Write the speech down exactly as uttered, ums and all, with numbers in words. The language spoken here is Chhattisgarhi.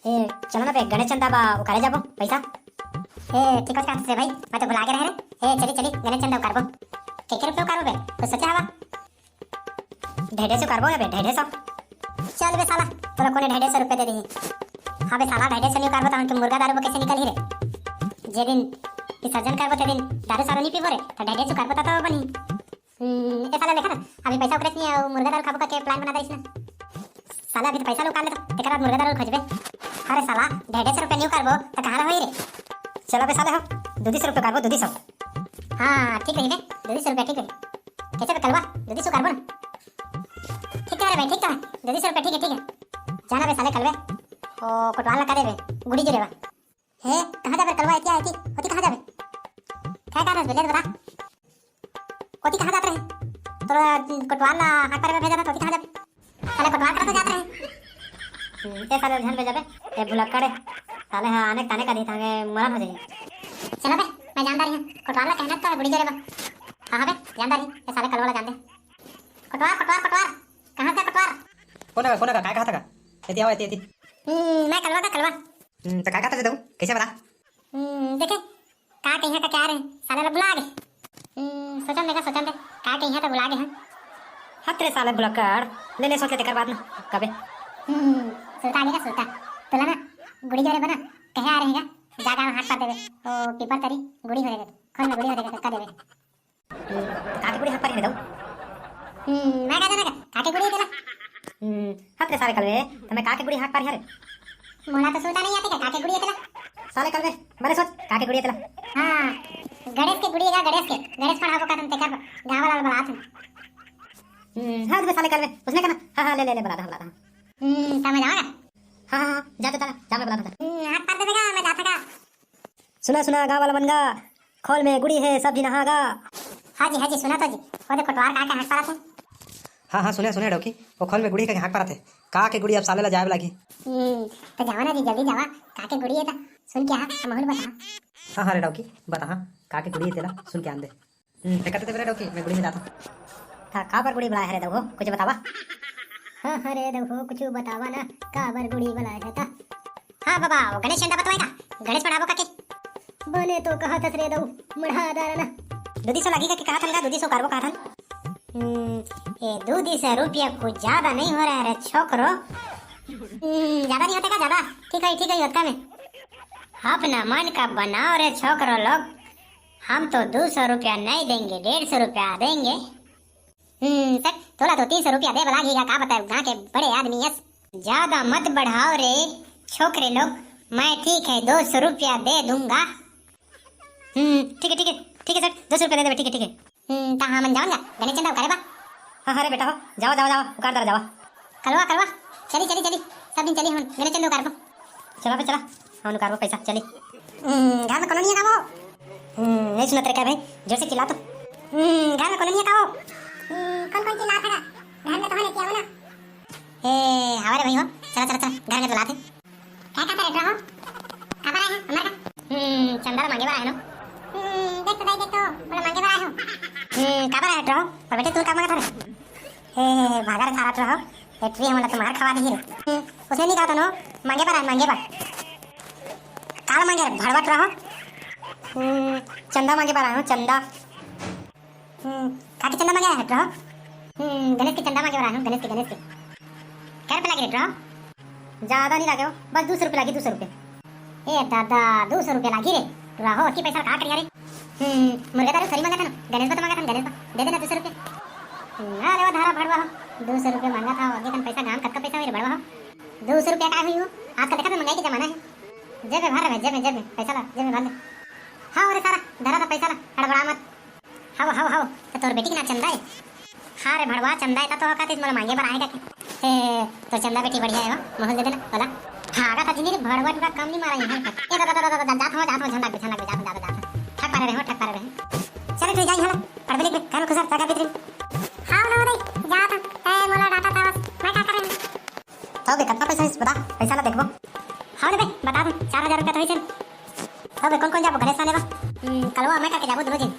ए, चलो ना बे, गणेश चंदा बा, उकारे जाबो पैसा। ए, ठीक होत काहत रे भाई, मैं तो भुला गे रहे रे। ए, चली, चली, गणेश चंदा उकारबो। के के रुपया उकारबो बे? कुछ सोचे हवा? ढाई सौ उकारबो ना बे, ढाई सौ। चल बे साला, तोला कोने ढाई सौ रुपया दे देही? हाँ बे साला, ढाई सौ नहीं उकारबो तो हमके मुर्गा दारू बा कैसे निकलही रे? जे दिन विसर्जन करबो ते दिन दारू सारू नहीं पीबो रे, तो ढाई सौ उकारबो तो, तो बनी। हम्म, ए साला देखा ना, अभी पैसा उकरेस नहीं, अउ मुर्गा दारू खाबो का के plan बना दे इसने। साला अभी तो पैसा ला उकार ले तो, तेकर बाद मुर्गा दारू खोजबे। अरे साला, ढाई सौ रुपया नहीं उकारबो, तो कहाँ ला होई रे? चलो बे साले हो, दो सौ रुपया उकारबो, दो सौ। हाँ, ठीक रही बे, दो सौ रुपया ठीक रही। कैसे बे कलवा, दो सौ उकारबो ना? ठीक है रे भाई, ठीक है, दो सौ रुपया ठीक है, ठीक है। जाना बे साले कलवे, ओ कोटवार ला कह देबे, गुड़ी जुरे बा। हे, कहाँ जाबे कलवा? एती, एती, ओती कहाँ जाबे? काय करत हस बे, ले बता। ओती कहाँ जात रहे? तोला कोटवार ला हाथ पारे में भेजा था, तो ओती कहाँ जाबे? साले कोटवार करा तो जात रहे। हम्म, ते साले झन भेजा बे, ते भुलक्कड़ हे। साले हा आने ताने का दी थांगे मरन हो जाई। चलो बे, मैं जानता रही हूँ। कोटवार ला कहना तो गुड़ी जोरे बा। हाँ, हाँ बे, जानता रही। ये साले कलवा ला जान दे। कोटवार, कोटवार, कोटवार। कहाँ से कोटवार? कोन का, कोन का, काय कहा था का? एती आओ, एती, एती। हम्म, मैं कलवा का कलवा। हम्म, तो काय कहा था दऊ? कैसे बता? हम्म, देखे, का कहिया का क्या रे, साले ला भुला गे। हम्म, सोचन दे का, सोचन दे, का कहिया तो भुला गे हैं। हत रे साले भुलक्कड़, ले ले सोच ले तेकर बाद ना, कबे। हम्म, सुरता आ गया सुरता। तोला ना, गुड़ी जोरे बना, कहे आ रहेगा, जागा हाथ पार देवे, ओ पीपर तरी, गुड़ी हो देगा, खोल में गुड़ी हो देगा, का देवे। हम्म, तो काके गुड़ी हाथ पारी रे दऊ? हम्म, मैं का जाना का? काके गुड़ी तेला? हम्म, हत रे साले कलवे, तमे काके गुड़ी हाथ पारी रे? मोला तो सुनता नहीं आते का, काके गुड़ी तेला? साले कलवे, बने सोच, काके गुड़ी तेला? हाँ, गणेश के गुड़ी का, गणेश के, गणेश पढ़ाबो का तुम तेकर गाँव वाला बलात हूँ। हम्म, हाँ बे साले कलवे, उसने कहना, हाँ, हाँ, ले, ले, ले, बला दा, बला दा। हम्म, समझ आवा? हाँ, हाँ, हाँ, जा तो चला, जा मैं बला दूंगा। हम्म, हाथ पार देवे का, मैं जाता का। सुना, सुना, गाँव वाला मन गा, खोल में गुड़ी हे, सब झिन आहा गा। हाँ जी, हाँ जी, सुना तो जी, वो दे कोटवार का के हाथ पारत हे। हाँ, हाँ, सुने, सुने, डौकी, वो खोल में गुड़ी के हाथ पारत हे। का के गुड़ी अब साले ला जाए लागही। हम्म, तो जावा ना जी, जल्दी जावा, का के गुड़ी हे तो सुन के आहा, हमहू ल बताहा। हाँ, हाँ रे डौकी, बताहा, का के गुड़ी हे तेला सुन के आन दे। हम्म, देखत तो बेरा डौकी, मैं गुड़ी में जाता हूँ। का, का बर गुड़ी बलाए हरे दऊ हो, कुछ बतावा। हाँ, हाँ रे दऊ हो, कुछ बतावा ना, का बर गुड़ी बलाए हे ता। हाँ बाबा, वो गणेश चंदा बतवाए का? गणेश पढ़ाबो का के? बने तो कहत हस रे दऊ, मढ़ा दारा ना। दू सौ लागही का के कहत हन का, दू सौ उकारबो कहत हन। हम्म, ये दू सौ रुपया कुछ ज्यादा नहीं हो रहा है रे छोकरो? हम्म, ज्यादा नहीं होता का ज्यादा? ठीक है, ठीक है, होता में। अपना मन का बनाओ रे छोकरो लोग, हम तो दू सौ रुपया नहीं देंगे, डेढ़ सौ रुपया देंगे। हम्म, सर, तोला तो तीन सौ रुपया दे बलाही का, का बताए, गाँव के बड़े आदमी यस। ज्यादा मत बढ़ाओ रे छोकरे लोग, मैं ठीक है दो सौ रुपया दे दूंगा। हम्म, ठीक है, ठीक है, ठीक है सर, दो सौ रुपया दे देबे, ठीक है, ठीक है। हम्म, ता हमन जावन गा, गणेश चंदा उकारे बा। हाँ, हाँ रे बेटा हो, जावा, जावा, जावा, उकार दारा जावा। कलवा, कलवा, चली, चली, चली, सब झिन चली हमन, गणेश चंदा उकारबो। चला बे, चला, हमन उकारबो पैसा, चली। हम्म, घर में कोनो नहीं है का वो? हम्म, नहीं सुनत रे का भाई, जोर से चिल्ला तो। हम्म, घर में कोनो नहीं है का वो? हम्म, कौन, कौन चिल्लात हे का? घर में तो है नहीं, क्या हो ना? ए, हवा रे भाई हो, चला, चला, चला, घर में तो लात हे। का, का करे रहो? काबर आए हो हमार का? हम्म, चंदा ला मांगे बर आए हो। हम्म, देख तो दाई, देख तो, बोला मांगे बर आए हो। हम्म, काबर आए रहो? पर बेटे, तू का मांगत हस? हे, हे, हे, भागा रे थारा रहो। ए ट्री हमला तो मार खवा देही रे। हम्म, उसने नहीं कहा था नो, मांगे बर आए, मांगे बर। काला मांगे रे, भड़वट रहो। हम्म, चंदा मांगे बर आए हो, चंदा। हम्म, काके चंदा मांगे हट रहो? हम्म, गणेश के चंदा मांगे बर आए हो, गणेश के, गणेश के। कै रुपया लागे हट रहो? ज्यादा नहीं लागे हो, बस दू सौ रुपया लागे, दू सौ रुपया। ए दादा, दू सौ रुपया लागे रे। रहो, अतकी पैसा का करिया रे? हम्म, मुर्गा दारू सरी मांगा था ना, गणेश बा तो मांगा था ना, गणेश बा। दे देना दू सौ रुपया। हम्म, अरे वो धारा भड़वा हो, दू सौ रुपया मांगा था, अतकी कन पैसा गाम कतका पैसा होई रे भड़वा हो? दू सौ रुपया का होई हो? आजकल देखा तो महंगाई के जमाना है। जेब में भर रे भाई, जेब में, जेब में, पैसा ला, जेब में भर ले। हाँ, अरे सारा, धरा था पैसा ला, हड़बड़ा मत। हव, हव, हव, त तोर बेटी के ना चंदा ए? हाँ रे भड़वा, चंदा ए, त तो कहत हस मोला मांगे बर आए का के। हे, तो चंदा बेटी बढ़िया है, वो माहौल दे देना, बोला। हाँ, का था जिंदगी भड़वा टुरा कम नहीं मारा है। ए, दादा, दादा, दादा, जात हो, जात हो, झन लाग, झन लाग, जात हो, जात हो, जात हो। ठक पारे रहे हो, ठक पारे रहे। चले, तू जाई हला, पढ़बे लिखबे, घर में घुसर, जागा भीतरी। हाँ, ना, नहीं, जात हो। ए, मोला डांटा था बस, मैं का करें? तो बे, कतना पैसा होइस, बता, पैसा ला देखबो। हाँ रे बे, बता दूं, चार हजार रुपया तो होइस। तो बे, कौन कौन जाबो गणेश लाने बा? हम्म, कलवा मैं करके जाबो दोनों झिन।